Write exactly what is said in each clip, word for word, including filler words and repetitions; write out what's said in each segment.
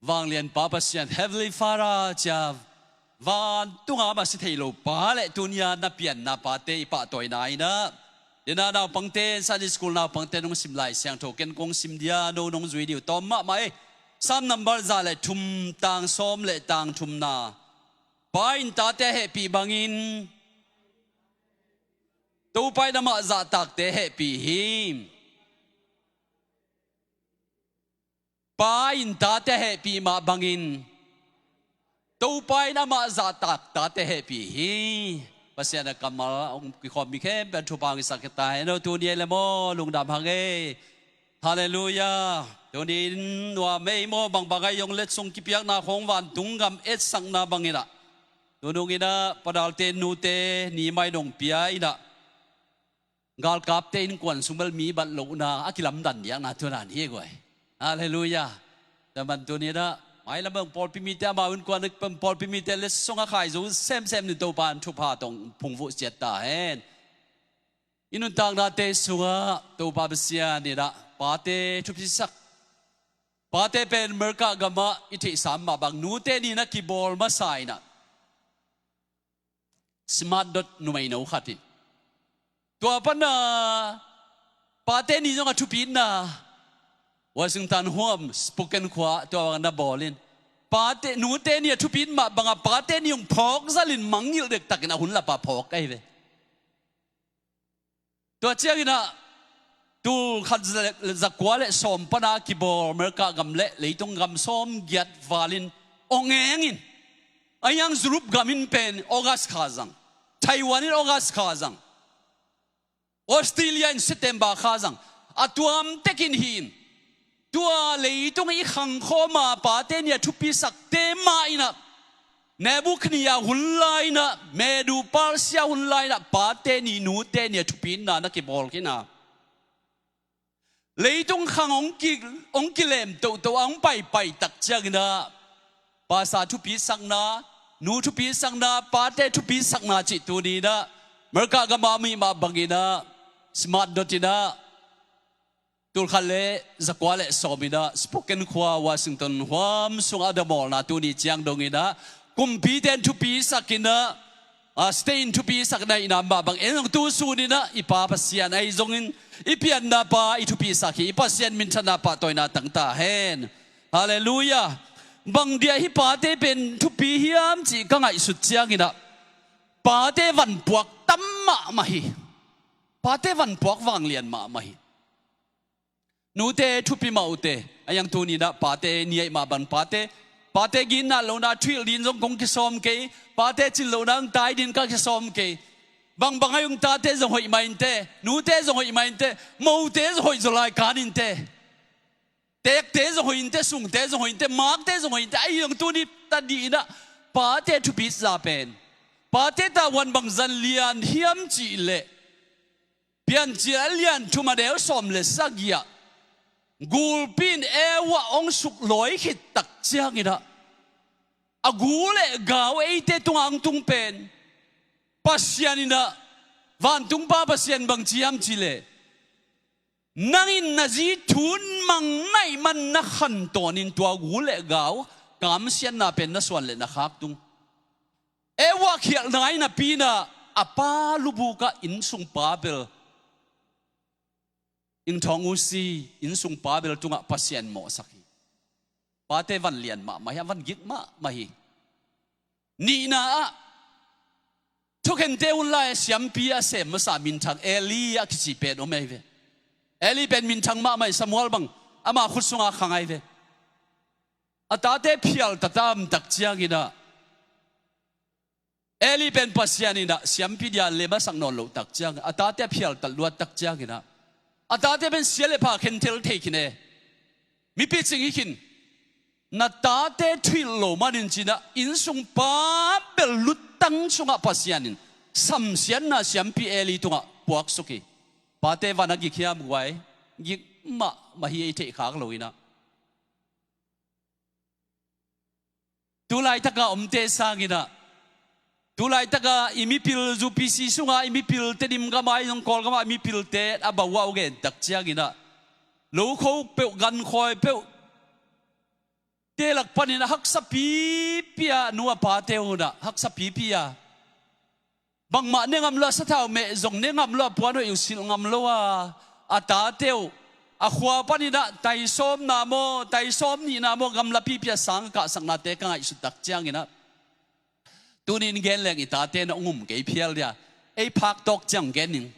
Vanglianpa Pasian, Heavenly Father, cia vantunga masi thei lo pa le tunia na pianna pate i pahtawina inah, dena naupangte Sunday School naupangte nong sim Lai Siangtho ken kong sim dia, no nong zui diu tawm mahmah ei. Psalm number za le thum, tang sawm le tang thumna. Pa in tate hehpih bangin Topa in amah zahtakte hehpih hi. Pa in tate hehpih mah bangin Topa in amah zahtak tate hehpih hi. Pasian a kammal a hong kikhawm mi khempeuh thupha hong hisak hi ta hen aw. Tuni ei le maw, lungdam hang ei. Halleluiah. Tuni in nuam ei maw, bangbang a i hong letsong kipiakna khawng vantung gam etsakna bangin ah, tunung inah padalte nute ni mai nong pia inah, galkapte innkuan sung bel mi bat lohna a kilamdan diakna tunan hi guai. Halleluiah. Tua man tuni inah mailam ah pawlpi mite, amau innkuan pawlpi mite letsong a khai zo semsem ni, Topa in thupha tawh phungvuh ciat ta hen. I nuntaknate sungah Topa Pasian inah pate thupisak, pate pen America gamah i theihsa mah bang nute ni na kibawl masa inah Smart Dot numeino khat in, tua pana pate ni zong a thupitna Washington huam Spokane khua tua na bawl in, pate, nute ni a thupit mah banga pate ni hong phawk zalin mangngilh dektakin a hun lapa phawk ahi ve. Tua cianginah tul khat za, zakua le sawm pana kibawl America gam le leitung gam sawm giat valin awngengin, a hiang Europe gam in pen August kha zang, Taiwan in August kha zang, Australia in September kha zang, a tuam tekin hi in, tua leitung i khangkhawma pate ni a thupisakte mah inah, Nebuchadnezzar hun lai inah, Medo Persia hun lai inah pate ni nute ni a thupitna na kibawl khin a, leitung khang hong ki, hong kilem tohtoh a hong paipai tak cianginah, pastor thupisakna, nu thupisakna, pate thupisakna cih tuni inah America gama mi mah banginah Smart Dot inah tul khat le zakua le sawm inah Spokane khua Washington huam sungah a damawlna tuni ciang dong inah kumpite in thupisak inah, a, state in thupisakna inah mah bang en zong tu sun inah i Pa Pasian ahi zongin, i pianna pa i thupisak hi, i Pasian minthanna pahtawina tang ta hen. Halleluiah. Bang dia hih pate pen thupi hiam cih ka ngaihsut cianginah pate vanpuak tam mahmah hi. Pate vanpuak vanglian mahmah hi. Nute thupi mah uhte, a hiang tuni inah pate ni ahih mah bang pate, pate ginat lohna thuhilh din zong kong kisawm kei, pate cin lohna hong tai din ka kisawm kei. Bangbang a hong tate zong hoih mah inteh, nute zong hoih mah inteh, mote zong hoih zaw lai kan inteh. Teekte zong hoih inteh, sungte zong hoih inteh, makte zong hoih inteh, a hiang tuni tadih inah pate thupit za pen, pate tavuan bang zan lian hiam cihleh Piancil a lian thum a neu sawm le sagih ah gulpi in eu ah hong suk lawi khit tak cianginah, a gu le gau eite tungah hong tung pen Pasian inah, vantungpa Pasian bang ci hiam cihleh, nang in na zi thun mang naih man na khantawnin tua gu le gau kamsiatna pen na suan le na khak tung. Eu ah khialhna in a pi inah a pa lubuk ah innsungpa bel, Ing Thawng U Si innsungpa bel tungah Pasian mawhsak hi. Pate van lian mahmah hi, a van gik mahmah hi. Nihna ah thukhente hun lai siampi a sem masa minthang Eli a kici pen om ahi ve. Eli pen minthang mahmah hi, Samuel bang ama khut sunga khang ahi ve. A tate phial tata om tak cianginah, Eli pen Pasian inah siampi dia lem a sak nawn loh tak ciang, a tate a phial tat luat tak cianginah, a tate pen sia le pha khentel thei khin e. Mipi cing hi khin. Na tate thuhilh lo manin cinah innsungpa bel luttang sungah Pasian in samsiatna siampi Eli tungah puaksuk hi. Pate van a gik hiam guai? Gik mahmah hi, ei theihkhak lo inah. Tu laitaka omte sanginah, tu laitaka i mipil, U P C sunga i mipil, Tedim gama i zong Kawlgama i mipilte a bauah u gen tak cianginah, lokho peuh, gankhawi peuh, te lak panin a haksa pipi a, nu a pate un ah haksa pipi a, bangmah ne ngam lo a, sathau meh zong ne ngam lo a, puan hoih uh silh ngam lo a, a tate uh a khua panin ah taisawmna maw, taisawm nihna maw, gamla pipi a sang a kahsaknate ka ngaihsut tak ciangin ah, tuni in gen leng i tate na ong um kei phial dia, ei phak tawk ciang gen ning.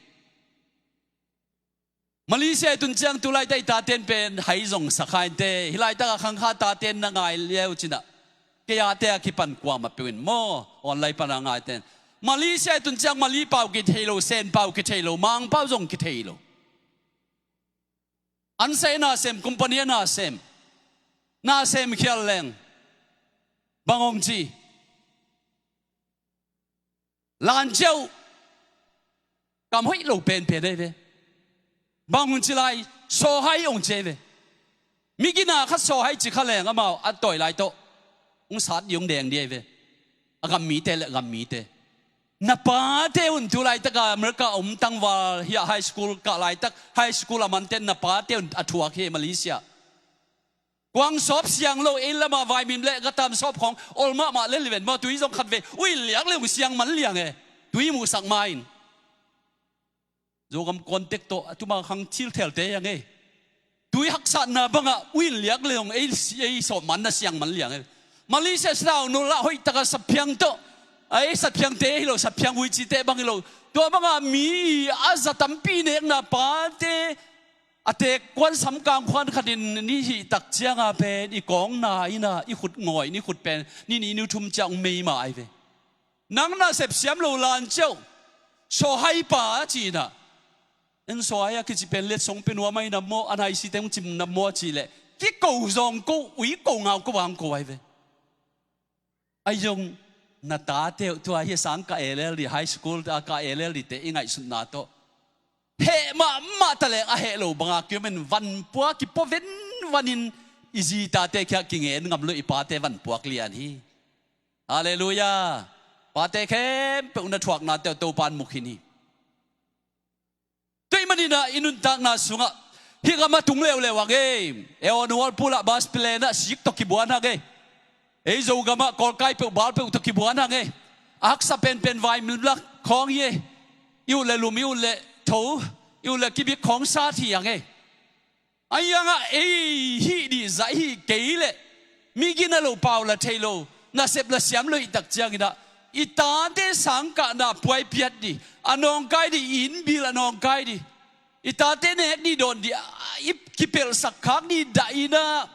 Malaysia i tun ciang tu laitak i taten pen hai zong sa kha inte, hih laitak a khangkha taten na ngai leu cin ah, kei a te a kipan kuamah peuh in maw, online pan a ngaiten. Malaysia i tun ciang Mali pau kithei lo, Sen pau kithei lo, Mang pau zong kithei lo. An sa e, na sem, company a na sem, na sem khial leng bang hong ci? Lan ciauh kam hoih lo penpen ei ve. Bang hong ci lai? Sawhai hong ci ei ve. Mi gina khat sawhai ci kha leng amau a tawi lai tawh hong sat di, hong deng di ei ve. A gam mite le gam mite. Na pate un tu laitak a America a om tangval, hiah high school kah laitak, high school a manten na pate un a thuak hi Malaysia. Kuang sawp siang lo, ei lamah vaimim le gatam sawp khawng ol mahmah le liven maw, tui zong khat ve uih liak le hong siang man liang e. Tui muhsak ma in. Zogam contact tawh a tuma khang thil thelte yang e. Tui haksatna bangah uih liak le hong ei, ei sawp man na siang man liang e. Malaysia sathau nul ah hoih taka saphiang tawh, a ei saphiangte hi lo, saphiang uicite bang hi lo, tua bangah mi a za tampi nekna pate a teek kuan samkang khuan khatin ni hih tak cianga pen i kawngna ina i khut ngawi, ni khut pen ni ni ni thum ciang meima ai ve. Nang na sepsiam lo lan ciauh sawhai pa cinah, en sawhai a kici pen letsong pe nuam ai na maw, an haisi teng cim na maw a cih leh kiko zawng ko, ui ko ngau ko vang ko ai ve. A zong na tate uh tua hi a, sang ka A L L dih, high school a ka A L L dihte i ngaihsutna tawh heh mahmah taleng a heh lo banga kiomin vanpuak kipua venvanin i zi tate khia kingen ngam lo i pate vanpuak lian hi. Halleluiah. Pate khempeuh na thuaknate uh Topan mukhin hi. Tua ahih maninah i nuntakna sungah hih gam a tung leuleu ang e. E aw nual pulah bas pilenah sik tawh kibuan hang e. Ei Zogamah kawlkai peuh bal peuh tawh kibuan hang e. A haksa penpen vai milak khawng hi e. I uh le lum, i uh le tho, i uh le kibik khawng sat hi ang e. Ahi hangah ei hih dih zaih hih kei leh mi gina lo, pau la thei lo, nasep la siam lo hih tak cianginah i tate sangkahna puaipiat dih, a nawngkai dih, i innbil a nawngkai dih, i tate nek dih dawn dih, i kipelhsak khak dih dah inah,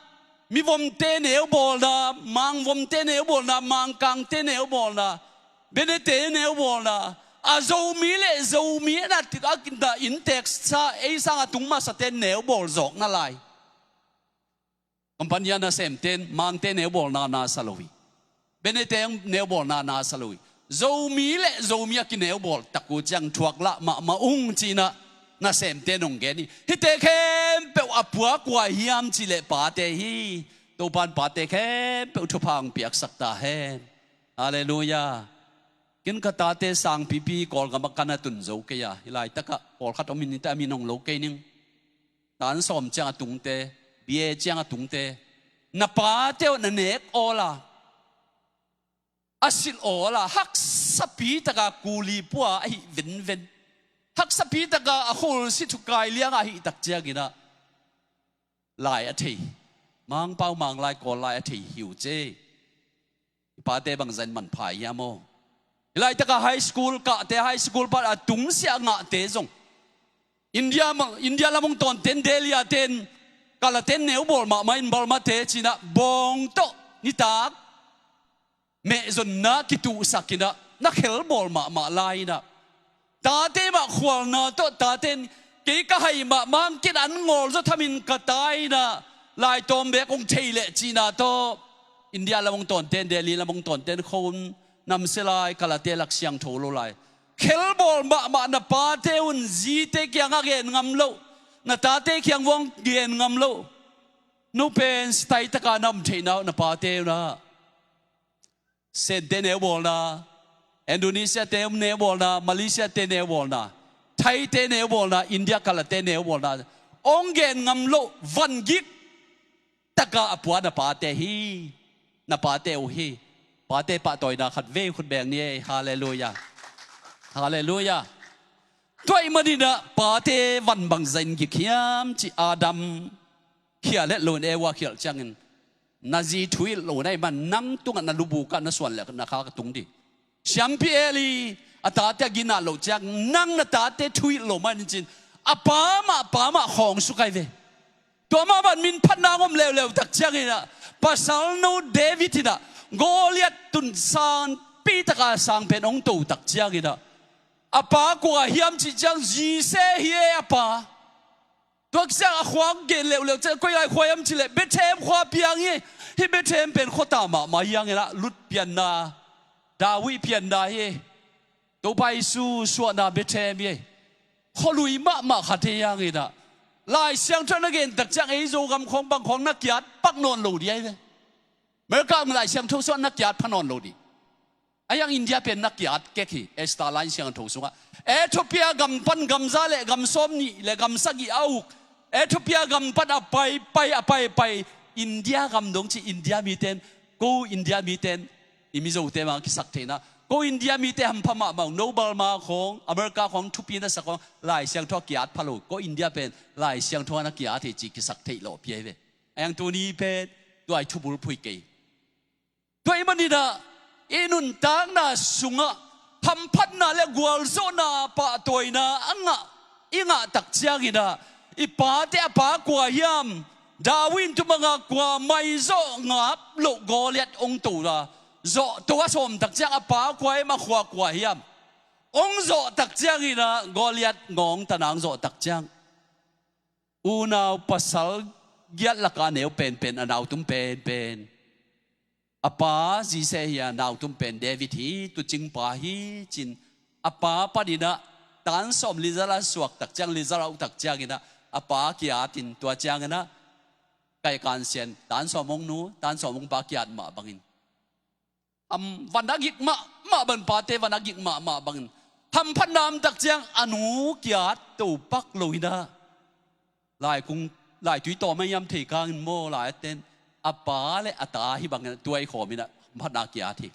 mivomte neubawlna, mangvomte neubawlna, mangkangte neubawlna, Benete neubawlna, a Zomi le Zomi a na tik a kinta innteksa ei sang a tung masate neubawl zawk na lai. Company a nasemten mangte neubawlna na sa lo hi. Benete neubawlna na sa lo hi. Zomi le Zomi a kineubawl tak uh ciang thuak lah mahmah ung cinah nasemte nong gen hi. Hihte khempeuh a puak kua hiam cih leh pate hi. Topan pate khempeuh thupha hong piaksak ta hen. Halleluiah. Ken ka tate sangpipi Kawlgam a kan a tun zo kei a, hih laitakah pawlkhat om in hita a min hong lo kei ning. Tan sawm ciang a tungte, B A ciang a tungte, na pate uh na nek awla, a silh awla, haksapi taka kuli pua ahi venven, haksapi taka a khulsi thukai lianga ahi tak cianginah lai a thei, Mangpau Manglai Kawl lai a thei hi uh ce. I pate bangzah in manpha hiam aw? Hih laitaka high school kahte, high school pan a tungsiah ngahte zong India, India lam hong tawnten Delhi a ten, Kalaten neubawl mahmah in Burmate cinah bawng tawh nitak mehzonna kituhsakinah na khelbawl mahmah lai-inah, tate mah khualna tawh taten kei ka haih mahmah hang, ken an ngawlzaw thamin ka ta inah laitawm beek hong thei leh cihna tawh India lam hong tawnten, Delhi lam hong tawnten kho un, namsia lai, Kalate lak siangtho lo lai. Khelbawl mahmah na pate un zite kiangah gen ngam loh, na tate kiang vang gen ngam loh. No pen style taka na om theihna uh na pate unah Sente neubawlna, Indonesia-te neubawlna, Malaysia-te neubawlna, Thai-te neubawlna, India Kalate neubawlna, hong gen ngam loh vangik taktak a, a pua na pate hi. Na pate uh hi. Pate pahtawina khat vei khut beng ni ei. Halleluiah. Halleluiah. Tua ahih manin ah pate van bangzah in gik hiam cih Adam khial het lo in Eva khialh ciangin, na zi thuhilh lo na hih man nang tungah na lubuk ah na suan le na kha ka tung ding. Siampi Eli a tate a ginat loh ciang nang na tate thuhilh lo man in cin, a pa mah, pa mah khawng suk ai ve. Tua mah bang min phatna hong om leuleu tak ciangin ah, pasal no David in ah Goliath tun sangpi taka sangpen hong to tak ciangin ah, a pa kua hiam cih ciang Jesse hi e a pa. Tua ciang a khua gen leuleu ciang koi lai khua hiam cih leh Bethlehem khua piang hi. Hih Bethlehem pen khuata mahmah hi hangin ah, lut pianna, David pianna hi. Topa Jesu suahna Bethlehem hi. Khualui mahmah khat hi hangin ah, Lai Siangtho na gen tak ciang ei Zogam khawng bang khawng na kiat pak nawn lo ding ai ve. America Lai Siangtho sungah na kiat pha nawn lo ding. A hiang India pen na kiat kek hi, Esther Lai Siangtho sungah. Ethiopia gam pan gam za le gam sawm nih le gam sagih a uk. Ethiopia gam pan a pai, pai, a pai, pai. India gam dong ci India miten, ko India miten, i Mizote mah kisak theihna. Ko India mite hampha mahmah uh, no Burma khawng, America khawng thupi na sak khawng, Lai Siangtho a kiat pha lo. Ko India pen Lai Siangtho na kiat hi ci kisak theih lawh pi ai ve. A hiang tuni pen, tua i thubul phui kei. Tua ahih manin ah, i nuntakna sungah hamphatna le gualzawhna pahtawina a ngah, i ngah tak ciangin ah, i pate a pa kua hiam, David in tua banga kua maizawh ngap loh Goliath hong to a, zawh to a sawm tak ciang a pa kua hiam, a khua kua hiam. Hong zawh tak ciangin ah Goliath ngawng tana hong zawh tak ciang, unau pasal giat laka neu penpen, a nautum penpen, a pa Jesse hi a, nautum pen David hi, tuucing pa hi cin, a pa panin ah tan sawm lizal a suak tak ciang, lizal a uh tak ciangin ah, a pa kiatin tua ciangin ah, kaikan sian tan sawm hong nu, tan sawm hong pa kiat mah bangin, am, van a gik mahmah bang, pate van a gik mahmah bangin, hamphatna om tak ciang a nu kiat to pak lo in ah, laikung, laitui tawm a hiam thei kangin maw, lai a ten, a pa le a ta hi bangin ah tuai khawm in ah hamphatna kiat hi.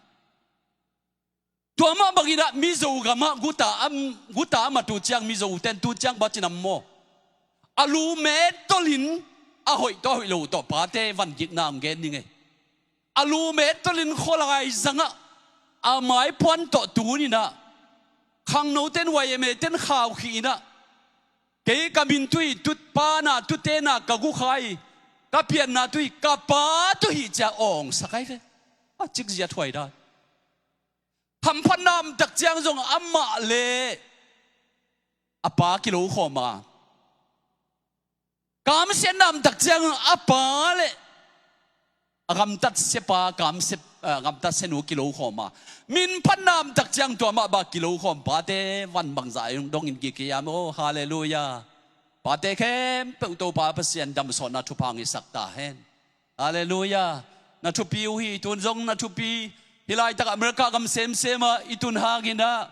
Tua mah bangin ah Mizo gamah guta a, guta a mat uh ciang, Mizo ten tu ciang bacin a maw, a lu met tolin, a hoih tawh a hoih lo tawh pate van gikna hong gen ning ei. A lu met tolin khualai zangah a maipuan tawh tun in ah, khangno ten, Y M A ten khau khih in ah, kei ka min tui, tut pana, tutena ka gukhai, ka pianna tui, ka pa tui hi ci a awngsak ai ve. A cikzia thuai dan. Hamphatna om tak ciang zong amah le a pa kilo khawm a, kamsiatna om tak ciang a pa le a gamtat siapa, kamsiat, a gamtat sianu kilo khawm a, minphatna om tak ciang tua mah bang kilo khawm pate van bangzah dongin gik hiam? Oh, halleluiah. Pate khempeuh Topa Pasian damsawhna thupha hong hisak ta hen. Halleluiah. Na thupi uh hi, tun zong na thupi. Hih laitak America gam semsem ah i tun hangin ah,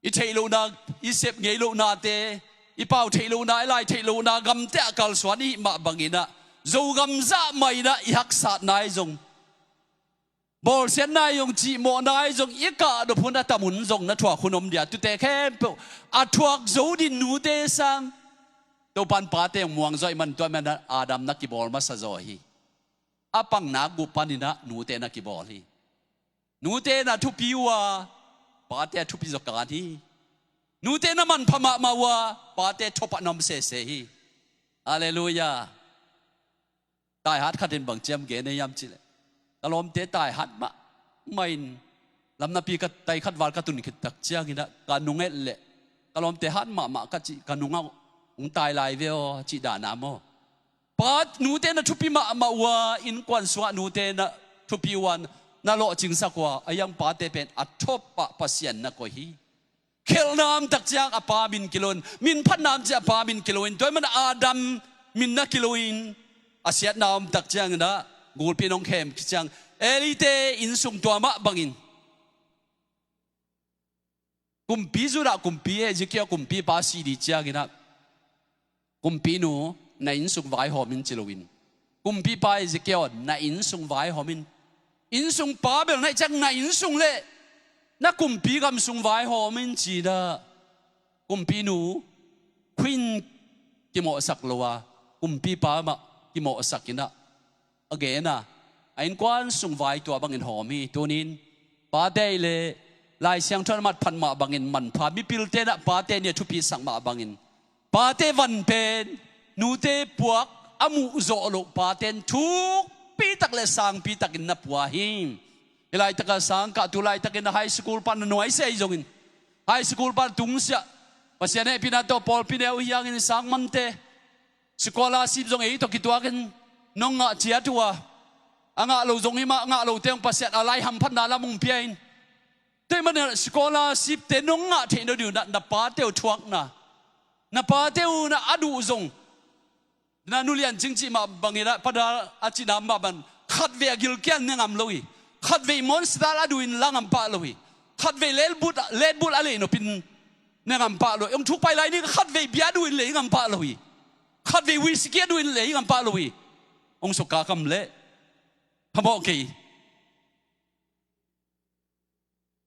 i theih lohna, i sep ngei lohnate, i pau theih lohna, i lai theih lohna gamte ah kalsuan i hih mah bangin ah, Zogam zah mah in ah i haksatna i zong, bawlsiatna i zong, cihmawhna i zong, i kahdop hun a tam hun zong na thuak hun om dia, tute khempeuh a thuak zo ding nute sang. Topan pate hong muang zaw ahih man tua man ah Adam na kibawl masa zaw hi. A pangnak guh panin ah nute na kibawl hi. Nute na thupi uh a, pate a thupi zaw kan hi. Nute na manpha mahmah uh a, pate thopah na om sese hi. Halleluiah. Taihat khat in bang ciam gen ei hiam cih leh, ka lawmte taihat mahmah in, lamnapi ka tai khat val ka tun khit tak ciangin ah ka nung et leh, ka lawmte hat mahmah ka cih, ka nung ah hong tai lai ve aw cih dan a maw. Pa, nute na thupi mahmah uh a, innkuan sungah nute na thupi uh a, na lawhcingsak uh a, a hiang pate pen a thopah Pasian na koih hi. Khelhna om tak ciang a pa min kilo in, minphatna om ciang a pa min kilo in, tua ahih man Adam min na kilo in, a siatna om tak ciangin ah gulpi in hong khem khit ciang, Eli-te innsung tua mah bangin, kumpi, Judah kumpi, Hezekiah kumpipa si ding ciangin ah, kumpinu, na innsung vaihawm in ci loin, Kumpipa Ezekiel, na innsung vaihawm in. Innsungpa bel na hih ciang na innsung le na kumpi gam sung vaihawm in ci-in ah kumpinu khuin kimawhsak lo a, kumpipa mah kimawhsak in ah a gen a, a innkuan sung vai tua bangin hawm hi. Tuni-in pate le Lai Siangtho in a mat phat mah bangin manpha, mipilte in ah pate ni a thupi sak mah bangin pate van pen nute puak a muh zawh loh pate in thukpi tak le sangpi takin na pua hi. Hih laitak a sangkah, tu laitakin a high school pan na nuaisiah hi zongin, high school pan tungsiah Pasian hehpihna tawh pawlpi neu hi hangin, sangmante scholarship zong ei tawh kituakin nong ngah ciat uh a, a ngah lo zong hi mah, a ngah lote hong Pasian a lai hamphatna lam hong pia in. Tua ahih manin scholarship te nong ngah theih nading un ah na pate uh thuakna, na pate uh na a duh zong, na nu Lian Cing cih mah bangin ah, Pa Dal a cihna mah bang, khatvei a gilkial ne ngam lo hi. Khatvei monster a duh in la ngam pah lo hi. Khatvei letbulh, letbulh a lei nop in ne ngam pah lo hi. Hong thuk pai lai ni, khatvei bia duh in lei ngam pah lo hi. Khatvei whisky a duh in lei ngam pah lo hi. Hong sukka kam leh phamawh kei.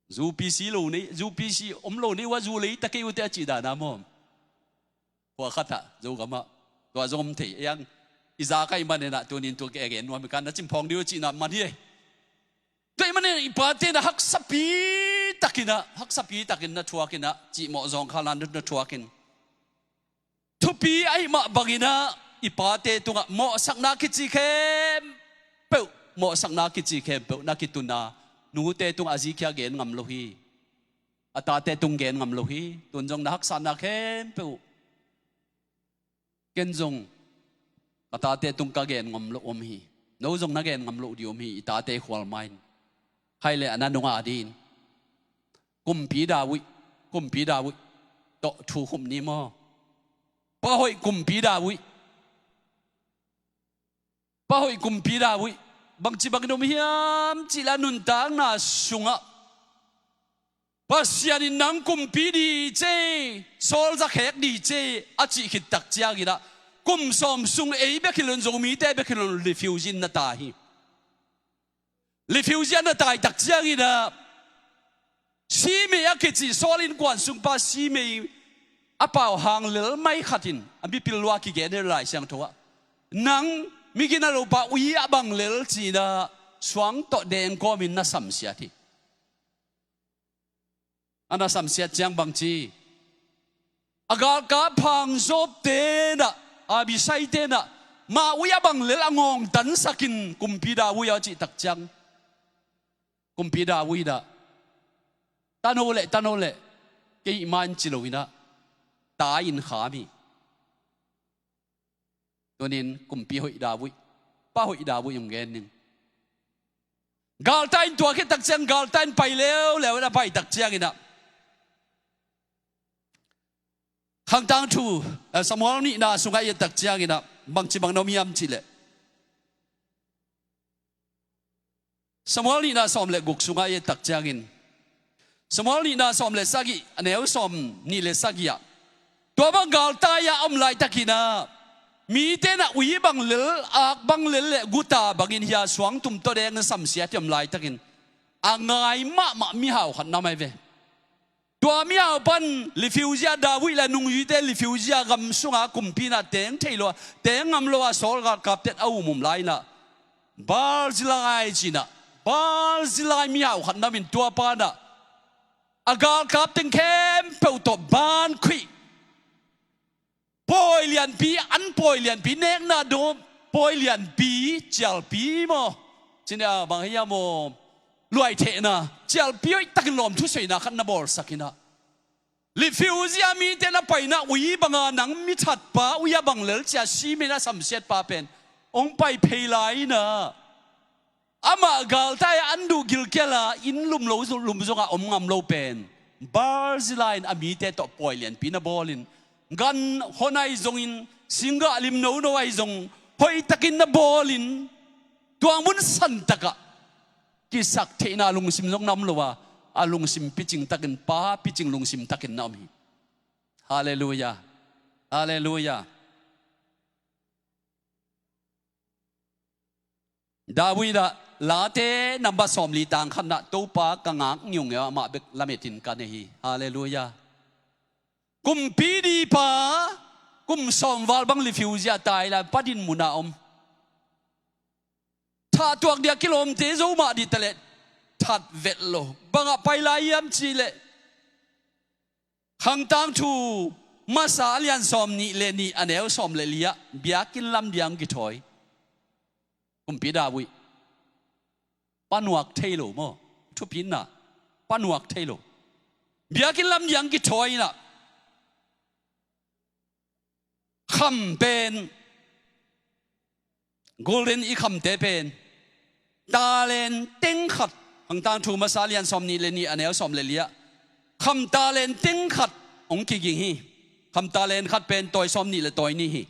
Zu pisi lo nei, zu pisi om lo nei uh a, zu lei ta kei uh teh a cih dan a maw? Khua khat ah, Zogam ah, tua zong om thei. Ei ang i za ka hih manin ah, tuni-in tua ka gen nuam hi, ka na cimphawng ding uh cihna man hi. Tua ahih manin i pate in ah haksapi takin ah, haksapi takin na thuak in ah, cihmawh zawngkhal a na thuak in. Thupi ahih mah bangin ah i pate tungah mawhsakna kici khempeuh, mawhsakna kici khempeuh na kitun a, nute tungah a zi kia gen ngam lo hi. A tate tung gen ngam lo hi. Tun zong na haksatna khempeuh ken zong ka tate tung ka gen ngam lo om hi. No zong na gen ngam lo ding om hi, i tate khual mah in. Khaile a na nungah ding in Kumpi David, Kumpi David tawh thu khum ni maw? Pa hoih Kumpi David, pa hoih Kumpi David, bangci bangin om hiam cih leh a nuntakna sungah Pasian in nang kumpi ding ci, Saul za khek ding ci a cih khit tak ciangin ah, kum sawm sung ei bek hi lo-in, Zomite bek hi lo-in refugee in na tai hi. Refugee a na tai tak ciangin ah, Simei a kici Saul innkuan sungpa Simei a pau hang lel mai khat in, a mipil lua kigen hi Lai Siangtho ah, nang migina lopa ui a bang lel ci-in ah suang tawh deng kawmin na samsiat hi. A na samsiat ciang bangci, a galkap phangzawpte in ah, Abisai-te in ah, ma ui a bang lel a ngawng tansak in, Kumpi David aw cih tak ciang, Kumpi David in ah, tano leh, tano leh, kei hih mah in ci lo-in ah, tai in kham hi. Tuni-in Kumpi hoih David, pa hoih David hong gen ning. Galtai in tuak khit tak ciang, galtai in pai leuleu in a pai tak ciangin ah, Khangtangthu, eh, Samuel nihna sungah i et tak ciangin ah, bangci bang na om hiam cih leh, Samuel nihna sawm le guk sungah i et tak ciangin, Samuel nihna sawm le sagih, a neu sawmnih le sagih ah, tua bang galtai-ah a om laitakin ah, mite in ah ui bang lel, ak bang lel le guta bangin hih a suangtum tawh deng in samsiat hi a om laitakin, a ngai mahmah mihau khat na om hi ve. Tua mihau pan refugee a, David le nungzuite refugee a, gam sunga kumpi in ah teng thei lo a, teng ngam lo a, Saul galkapte in a um um lai-in ah, Barzillai ci-in ah, Barzillai mihau khat na om in, tua pa in ah a galkap teng khempeuh tawh ban khuih, pawi lianpi, an pawi lianpi, nekna dawm pawi lianpi, cialpi maw, ci-in ah bang hiam maw, luaithehna cialpi hoih takin lawm thusuihna khat na bawlsak in ah, refugee a mite na paina ui banga nang mithatpa ui a bang lel ci-a Simei in a samsiatpa pen hong pai phei lai-in ah, amah galtai-ah an duh gilkial a, inn lum lo, lum zongah om ngam lo pen, Barzillai in a mite tawh pawi lianpi na bawlin, gan hon ahi zongin, singgah lim nono ahi zong, hoihtakin na bawlin, tua mun santakah kisaktheihna lungsim zong na om lo a, a lungsim picing takin, pa picing lungsim takin na om hi. Halleluiah. Halleluiah. David ah Late number sawmli tang khatna, Topa ka ngak ngiungeu, amah bek lametin ka nei hi. Halleluiah. Kumpi dipa kum sawm val bang refugee a tai lai, pa din munah om. Thahtuak dia kilawmte zo mah dih taleh that vet lo. Bangah pai lai hiam cihleh, Khangtangthu masa a lian sawm nih le nih a neu sawm le li ah biakinn lam dia hong kithawi Kumpi David. Pa nuak thei lo maw? Thupina. Pa nuak thei lo. Biakinn lam dia hong kithawi inah, kham pen, golden i khamte pen, talent teng khat, Khangtangthu masa a lian sawm nih le nih a neu sawm le li ah, kham talent teng khat hong kiging hi. Kham talent khat pen tawi sawm nih le tawi nih hi.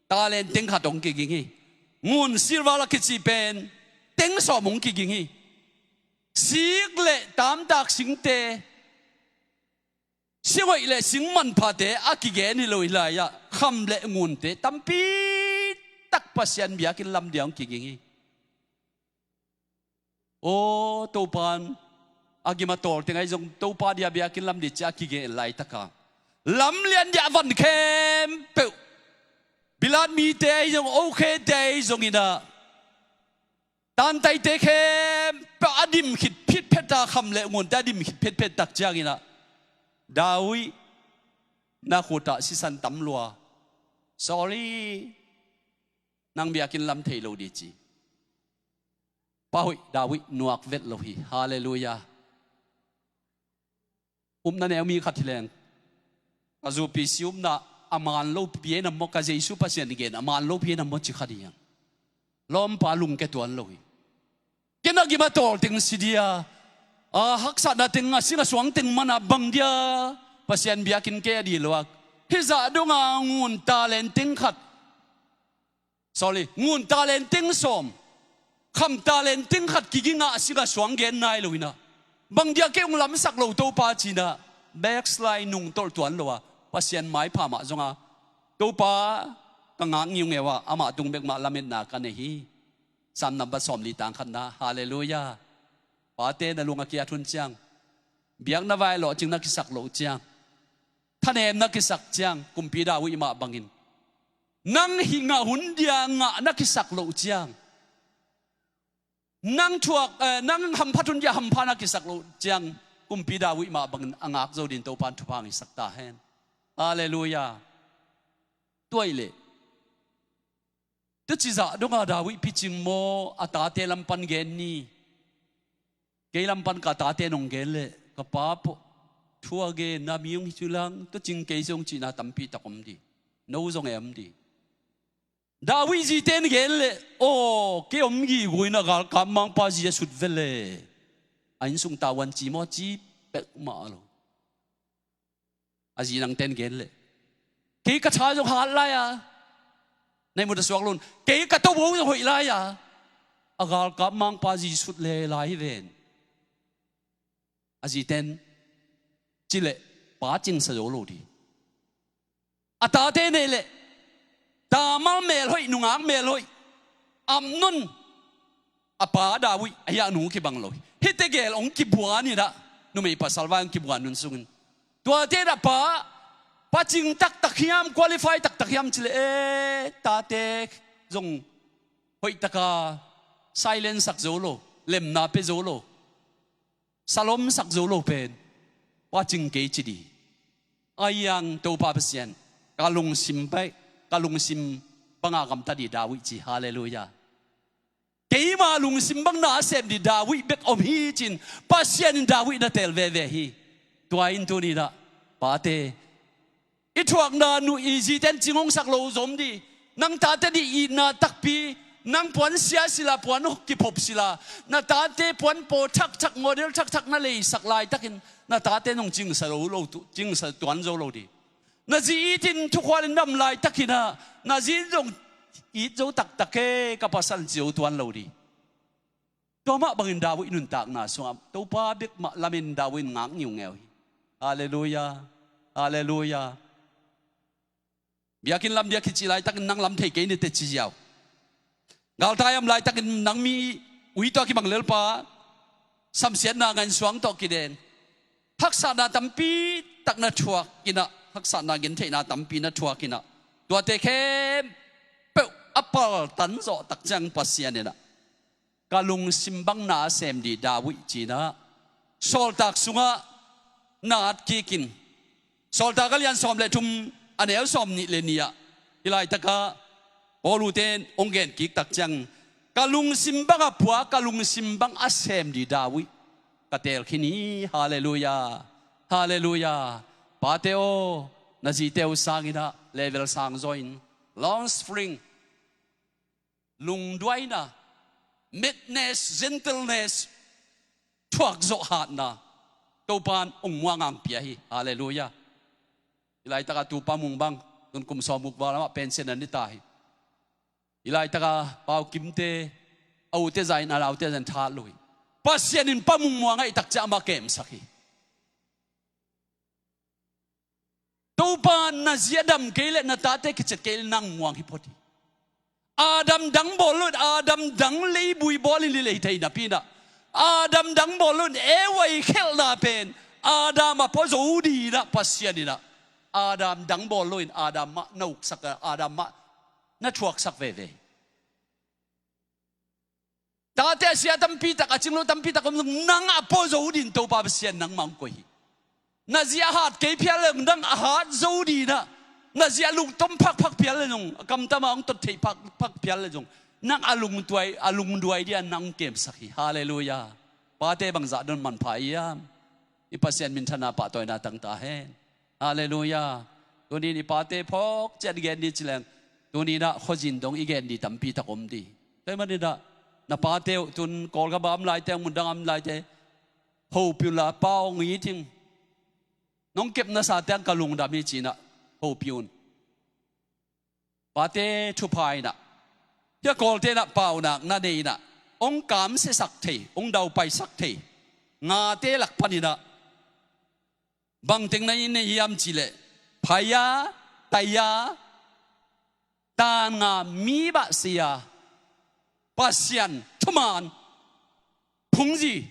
Talent teng khat hong kiging hi. Ngun silver a kici pen teng sawm hong kiging hi. Sik le tamtak singte, singhoih le sing manphate a kigen hi lo hi lai-ah, kham le ngunte tampi tak Pasian biakinn lam dia hong kiging hi. Aw, Topa in a gim a tawl teng ahi zong, Topa dia biakinn lam dih ci a kigen laitaka, lamlian dia a van khempeuh, bilat mite ahi zong, okhete ahi zong inah, tantaite khempeuh a dim khit phitphet a, kham le ngunte a dim khit phitphet tak cianginah, David, na khutah sisan tam lua. Sorry, nang biakinn lam thei lo dih ci. Pa hoih David nuak vet lo hi. Halleluiah. Upna neu mi khat hi leng, ka zupi si upna a man lopi e nam maw, ka Jesu Pasian gen a man lopi e nam maw ci khat hi hang. Lawmpa lungke tuan lo hi. Ken a gim a tawl teng si dia, a haksatna teng, a sing a suang teng mana bang dia Pasian biakinn kei a dih lo a, hih zah donga ngun talent teng khat, sorry, ngun talent teng sawm, kham talent teng khat kigingah a sing a suang gen nai lo inah, bang dia kei hong lamsak lo Topa cinah, backslide, nungtolh tuan lo a, Pasian maipha mah zonga, Topa ka ngak ngiungeu ah, amah tung bek mah lametna ka nei hi. Sam number sawmli tang khatna. Halleluiah. Pate, na lung a kiat hun ciang, biakna vai lawhcing na kisak loh ciang, thanem na kisak ciang, Kumpi David mah bangin, nang hih ngah hun dia ngah na kisak loh ciang, nang thuak, eh, nang hamphat hun dia hampha na kisak loh ciang, Kumpi David mah bangin a ngak zo dingin Topa in thupha hong hisak ta hen. Halleluiah. Tua ahih leh, tuci zah donga David picing maw, a tate lam pan gen ni. Kei lam pan ka tate nong gen leh, ka pa pawh thu a gen, na mi hong hi cu lang, tucing kei zong cihna tampi tak om dih. No zong e om dih. David zite in gen leh, aw, kei om gigui inah galkap mangpa zi a sut ve le, a innsung tavuan ci maw, ci peuhmah lo. A zi nangte in gen leh, kei ka tha zong hat lai-a, na ihmut a suak lo in, kei ka tobo zong hoih lai-a, a galkap mangpa zi sut le lai hi ven. A zite in ci leh, pa cingsa zo lo dih. A tate nei leh, tamal melhoih, nungak melhoih, Amnon, a pa David ahi a nu kibang lo hi. Hihte gel hong kibuan inah, numei pasal vai hong kibuan hun sungin, tuate in a pa, pa cing taktak hiam, qualify taktak hiam ci leh, eh, tate zong hoihtaka silent sak zo lo, lemna pia zo lo, salom sak zo lo pen, pa cing kei ci dih. Ahi hang Topa Pasian, ka lungsim bek, ka lungsim banga gamta dih David ci. Halleluiah. Keima lungsim bang na a sem dih David bek om hi ci-in Pasian in David na teel veve hi. Tua in tuni-in ah, pate, i thuakna nuih, i zite in cing hong sak lo zong om dih. Nang tate dih itna takpi, nang puan sia sila, puan kiphop sila, na tate puan paw thakthak, model thakthak na leisak laitakin na tate in hong cingsa lo, lo tu, cingsa tuan zo lo dih. Na zi itin thukhualin dam laitakin ah, na zi in zong it zo taktak e, ka pasal in ci zo tuan lo dih. Tua mah bangin David nuntakna sungah Topa bek mah lamen David in ngak ngiungeu hi. Halleluiah. Halleluiah. Biakinn lam dia kici laitakin nang lam thei kei ni teh ci ziau. Galtai a om laitakin nang mi ui tawh a kibang lelpa, samsiatna ngainsuang tawh kiden, haksatna tampi tak na thuak inah, haksatna gentheihna tampi na thuak inah, tuate khempeuh a paltan zawh tak ciang Pasian inah, ka lungsim bang na a sem dih David ci inah, sawltak sungah na at kikin, Sawltak a lian sawm le thum, a neu sawm nih le nih ah, hih laitakah Paul ute in hong gen kik tak ciang, ka lungsim bang a pua, ka lungsim bang a sem dih David ka teel khin hi. Halleluiah. Halleluiah. Pate aw, na zite uh sang inah, level sang zaw in, long suffering, lungduaina, meekness, gentleness, thuakzawh hatna, Topa in hong muang a hong pia hi. Halleluiah. Hih laitakah tu Pa Mung bang, tun kum sawm guk val amah pension a ni ta hi. Hih laitakah Pa U Kimte, a ute zah in, a naute zah in tha lo hi. Pasian in Pa Mung muang ahih tak ciang amah kemsak hi. Topa, na zi a dam kei leh, na tate kiciat kei leh, nang muang hi phot hi. Adam dang bawl loin, Adam dang leibui bawlin lei thei napi inah, Adam dang bawl loin Eva i khelhna pen Adam a pua zo dih inah, Pasian inah Adam dang bawl loin Adam mah na uksak a, Adam mah na thuaksak veve. Tate a sia tampi tak, a cinglo tampi tak om zong, nang a pua zo dih in Topa Pasian nangmah hong koih hi. Na zi a hat kei phial leh zong, nang a hat zo dih inah, na zi a lungtom phakphak phial leh zong, a kamtam a hong tot theih phakphak phial leh zong, nang a lungduai, a lungduai dih a nang kemsak hi. Halleluiah. Pate bangzah don manpha i hiam? I Pasian minthanna pahtawina tang ta hen. Halleluiah. Tuni in i pate phawk ciat i gen dih ci leng, tuni inah khuazin dong i gen dih tampi tak om dih. Tua ahih manin ah, na pate uh, tun Kawlgam a om laite, mundang a om laite, hopih unla, Pa aw, hong it ing, nong kepna sa teng ka lungdam hi ci inah hopih un. Pate thupha inah, hih a Kawlte inah paunak na nei inah, hong kamsiasak thei, hong daupaisak thei ngate lak pan inah, bangteng na i nei hiam cih leh, phaya, taya, tan nga, mi bah sia, Pasian thuman phungzi,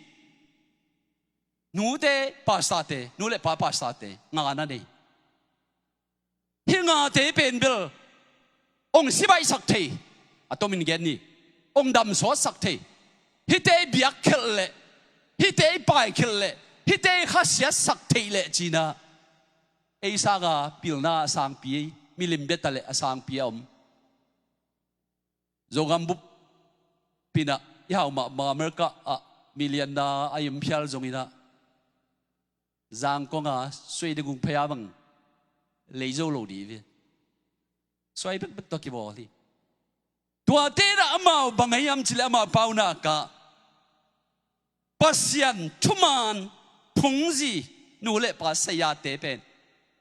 nute pastorte, nu le pa pastorte nga na nei. Hih ngate pen bel hong sibaihsak thei, a tomin gen ni, hong damsawtsak thei, hihte i biakkhelh leh, hihte i paikhelh leh, hihte i khasiatsak theih leh ci inah, ei sanga pilna a sangpi, milim bia ta leh a sangpi a om. Zogam bup inah i hau mahmah, America ah million na a om phial zong inah, Zangkong a suai ding ung phaya bang lei zo lo dih ve. Suai bekbek tawh kibawl hi. Tuate inah amau bang ahi hiam cih leh, amau paunak ah Pasian thuman phungzi nu le pa sayate pen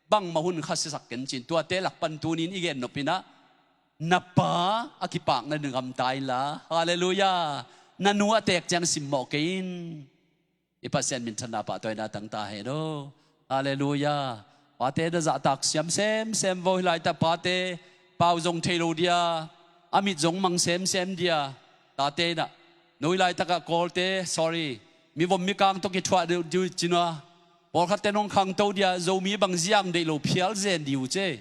bangmah hun khasiasak ken ci in, tuate lak pan tuni in i gen nop inah, na pa a kipakna ding gamta inla. Halleluiah. Na nu a teek ciang simmawh kei in. I Pasian minthanna pahtawina tang ta hen aw. Halleluiah. Pate na zahtak siam semsem vo. Hih laitak pate pau zong thei lo dia, a mit zong mang semsem dia. Tate inah, no, hih laitakah Kawlte, sorry, mivom mikang tawh kithuah deuh dih uh ci inah, pawlkhatte nong khangto dia, Zomi bang ziang deih lo phial zen dih uh ce.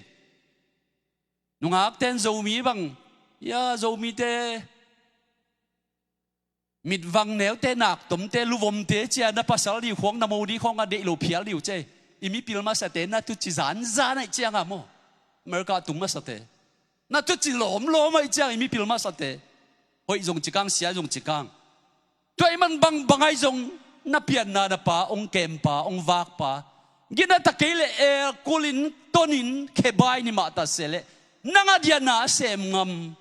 Nungakte in Zomi bang, ya, Zomite mitvang neute, naktomte, luvomte ci a, na pasal dih khawng, na mo dih khawng a deih lo phial dih uh ce. I mipil masate na tuci zanzan ahih ciangah maw, America tung masate, na tuci lawmlawm ahih ciang i mipil masate, hoih zong ci kang, sia zong ci kang. Tua ahih man bangbang ahi zong, na pianna na pa, hong kempa, hong vakpa, gina ta kei leh elkulin, tonin, khebai ni mah ta se leh, nang a diana a sem ngam,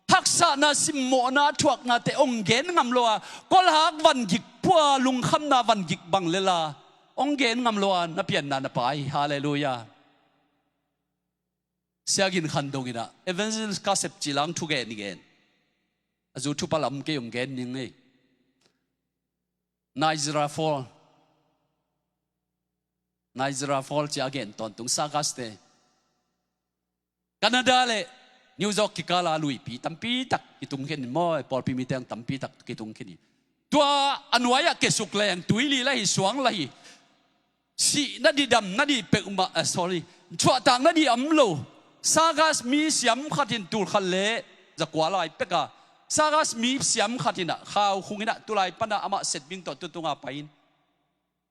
haksatna, simmawhna, thuaknate hong gen ngam lo a, kawlhak vangik pua, lungkhamna vangik bang lela hong gen ngam lo a, na pianna na pa hi. Halleluiah. Sia Gin Khan Dong inah, Evangelist Kasep Cilang thugen i gen. A zu thupha lam kei hong gen ning ei. Niagara Fall, Niagara Fall ci a gen tawntung, circus te. Canada le New York kikala luipi tampi tak kitung khin in maw, pawlpi mite ang tampi tak kitung khin in. Tua a nuai-ah kesuk leng tuili la hi, suang la hi. Sih nadih, dam nadih peuhmah, eh, sorry, thuahtak nadih a om lo. Sagas mi siam khat in tul khat le zakua lai peka, Sagas mi siam khat in ah khau khung in ah, tulai pan ah amah Setbing tawh tutunga pai in.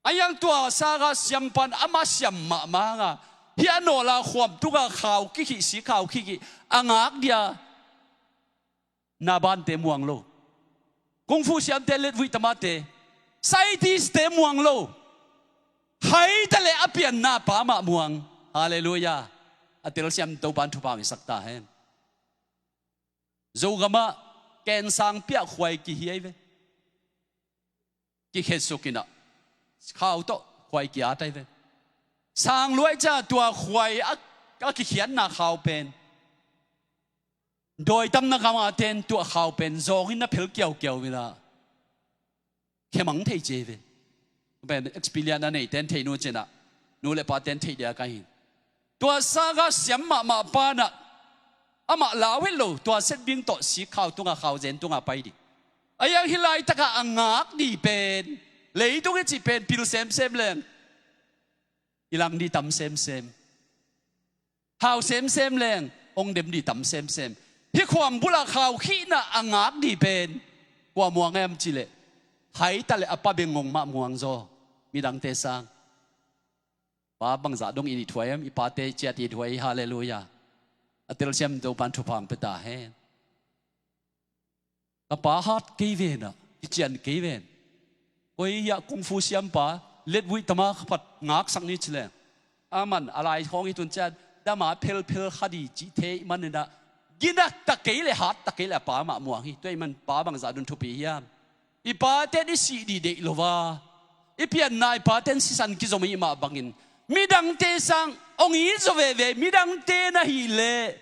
A yang tua Sagas siampan amah siam mahmah hanga, hih a nawla khuam tunga khau kikhih, sih khau kikhih a ngak dia. Nabante muang lo. Kung fu siamte, letvuih tamate, scientist-te muang lo. Hai ta leh a pianna pa mah muang. Halleluiah. A telsiam Topan thupha hong hisak ta hen. Zogamah kensang piah khuai kihiai ve. Kikhetsuk in ah khau tawh khuai ki-at ai ve. Sang luai ciang tua khuai a, a kikhiatna khau pen dawi tamna gamah ten tuah khau pen zawng in na phel kiaukiau in ah khemang thei ci ve. Pen experience a neite in thei nu ci-in ah, nu le pate in thei dia ka hi. Tua Sagas siam mahmah pa in ah amah lau het lo, tua Setbing tawh sih khau tunga, khau zen tunga pai ding. A yang hih laitakah a ngak ding pen, leitung i cih pen pil semsem leng i lang ding tam semsem. Hau semsem leng hong dem ding tam semsem. Hih khuam bulah khau khihna a ngak ding pen kua muang hiam cih leh, hai ta leh a pa bengngong mah muang zaw. Midangte sang. Pa bangzah dong i nih thuai hiam? I pate ciat i thuai. Halleluiah. A telsiam Topan thupha hong pia ta hen. Ka pa hat kei ven ah, kician kei ven. Koi hiah kung fu siampa, letvuih tama khat ngaksak ni ci leng, aman a lai khawng i tun ciang dama phelphel kha ding cih thei man in ah, gina ta kei leh, hat ta kei leh a pa mah muang hi. Tua ahih man pa bangzah dun thupi hiam? I pate in i sih ding deih lo a, i pianna i pate in sisan kizom ahih mah bangin, midangte sang hong it zaw veve, midangte na hih leh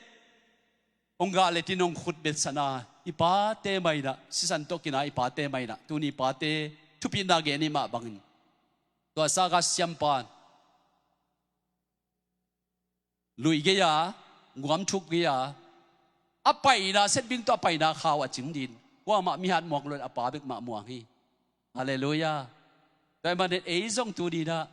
hong gah letin hong khut betsan a, i pate mah in ah, sisan tawh kina i pate mah in ah, tuni i pate thupina gen ahih mah bangin, tua Sagas siampa in lui gei-a, guam thuk gei-a, a paina, Setbing tawh a paina khau a cing ding, kuamah mihat muang lo, a pa bek mah muang hi. Halleluiah. Tua ahih manin ei zong tuni in ah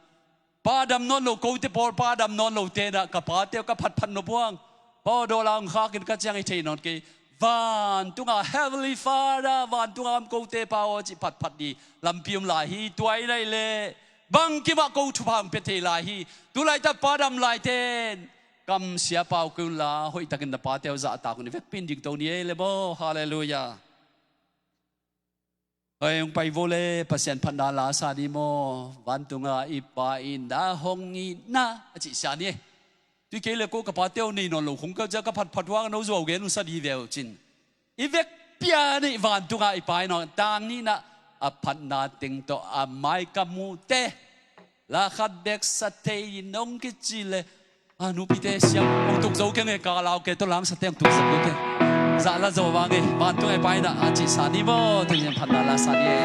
pa dam nawn lo, kote pawl pa dam nawn lote in ah, ka pate aw, ka phatphat nop uh hang, Pa aw, dawla hong khak in ka ciang i thei nawn kei. Vantunga, Heavenly Father, vantunga om kote Pa aw, cih phatphat ding lampi om lai hi. Tua in ahih leh bangkimah ko thupha hong pia thei lai hi. Tulaitak pa dam laite in kamsia pau kei unla, hoihtakin na pate aw zahtak un, i vekpi in dingto ni ei le maw. Halleluiah. Hei, hong pai vo le, Pasian phatna la sa ni maw? Vantunga i Pa in na hong itna a cih sia ni ei. Tui kei le ko ka pate aw nei nawn lo khong keu ciang, ka phatphat uh hang no zuau gen uh sa ding ve uh cin. I vekpi a nei vantunga i Pa in aw, tang nihna, a phatna teng tawh a mai ka muhte la khat bek sa thei in hong kici le, a nupite siam hong tuk zo keng e, ka lau ke tawh lang sa teng tuk zak lo ke. Zah la zo vang e, vantung e, Pa in ah a cih sa ni maw, teng in phatna la sa ni e.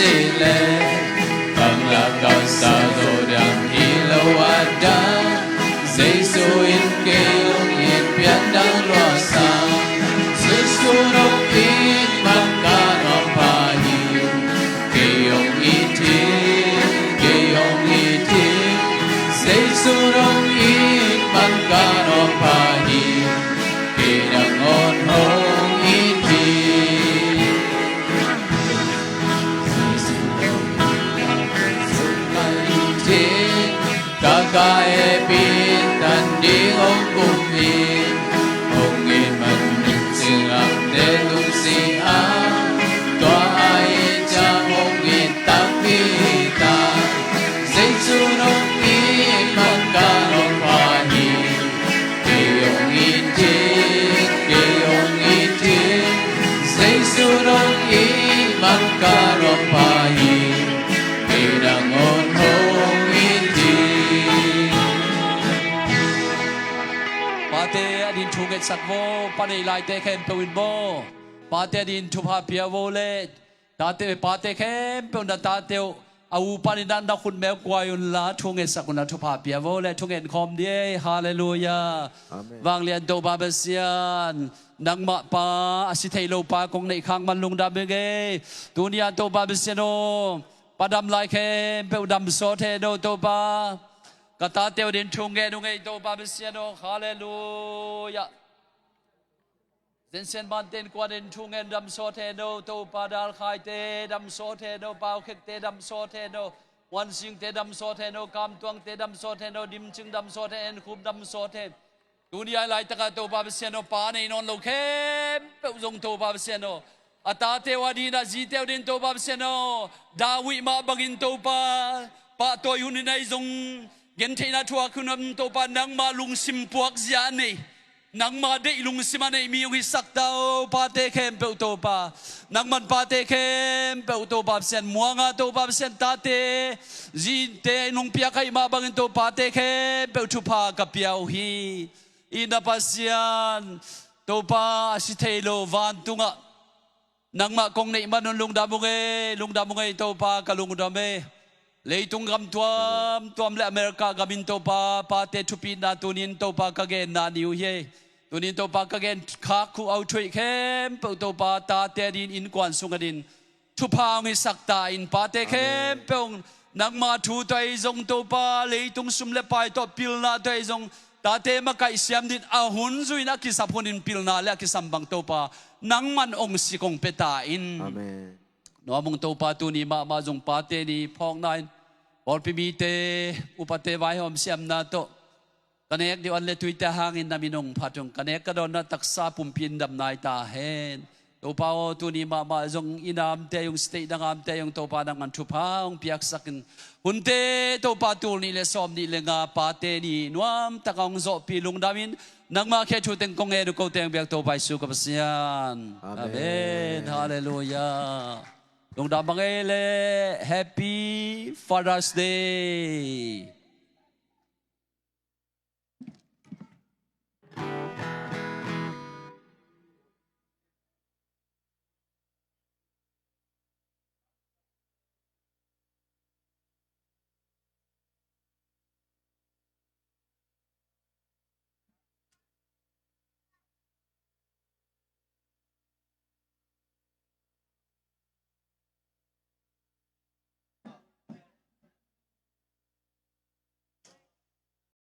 Cih leh bang la kal sa zo dang hi lo a dang, Jesu in kei hong it pian dang lua sa. Jesu hong it man ka nuam pah hi. Kei hong it hi, kei hong it hi. Jesu hong it man ka nuam pah hi. Kei nangawn hong it hi. Ka ka hehpih tan ding hong kum hi. Hong it man ding cingakte tung si a, tua ahih ciang hong it takpi hi ta. Jesu hong it man ka nuam pah hi. Kei hong it hi, kei hong it hi. Jesu hong it man ka nuam pah hi. Kei nangawn hong it hi. Pate adingin thu ngetsak vo. Pa nei laite khempeuh in maw, pate adingin thupha pia vo le. Tate, pate khempeuh na tate uh a u panin na khutmeh uh kuai unla, thu ngetsak unla, thupha pia vo le. Thu ngen khawm ni ei. Halleluiah. Amen. Vanglian Topa Pasian, nangmah pa, a si thei lo pa kong neih khak man lungdam ing ei. Tuni-a Topa Pasian aw, pa dam lai khempeuh dam sawt hen aw Topa. Ka tate uh adingin thu ngen ung ei Topa Pasian aw. Halleluiah. Zensian Mante innkuan in thu ngen, dam sawt hen aw Topa. Dalkhaite dam sawt hen aw, Paukhekte dam sawt hen aw, Muansingte dam sawt hen aw, Kamtuangte dam sawt hen aw, Dimcing dam sawt hen, Enkhum dam sawt hen. Tuni-a laitakah Topa Pasian aw, pa nei nawn lo khempeuh zong Topa Pasian aw, a tate uh adingin, a zite uh adingin Topa Pasian aw, David mah bangin Topa, pahtawi hun in ahi zong, gentheihna thuak hun in Topa, nangmah lungsim puakzia a nei, nangmah deih lungsim a nei mi hong hisak ta aw. Pate khempeuh Topa, nangman pate khempeuh Topa Pasian, muanga Topa Pasian, tate zite in hong piak ahih mah bangin Topa, pate khempeuh thupha ka pia uh hi. I na Pasian Topa, a si thei lo vantungah nangmah kong neih man un lungdam ung ei, lungdam ung ei Topa, ka lungdam ei. Leitung gam tuamtuam le America gam in Topa, pate thupitna tunin Topa ka genna ni uh hi ei. Tunin Topa ka gen khak uh a uh thuih khempeuh Topa, tate adingin, innkuan sung adingin thupha hong hisak ta in. Pate khempeuh nangma thu tawh ahi zong Topa, leitung sum le pai tawh pilna tawh ahi zong, tate makaih siam dingin a hun zui in, a kisap hun in pilna le a kisam bang Topa, nangman hong sik hong pia ta in. Amen. Nuam ung Topa, tuni mahmah zong pate ni phawkna in pawlpi mite, upate vaihawm siamna tawh ka nek ding uh an le tuite hangin na min hong phat ung. Ka nek ka dawnna taksa pumpi in dam nai ta hen. Topa aw, tuni mahmah zong i namte ahi zong, state dang amte ahi zong Topa, nangman thupha hong piaksak in, hunte Topa tul nih le sawm nih le nga pate ni nuamtak a hong zawhpih lungdam in, nangma khe thu teng kong ngen uh, ko teng biak Topa Jesu ka Pasian. Amen. Amen. Halleluiah. Lungdam bang ei le, Happy Father's Day.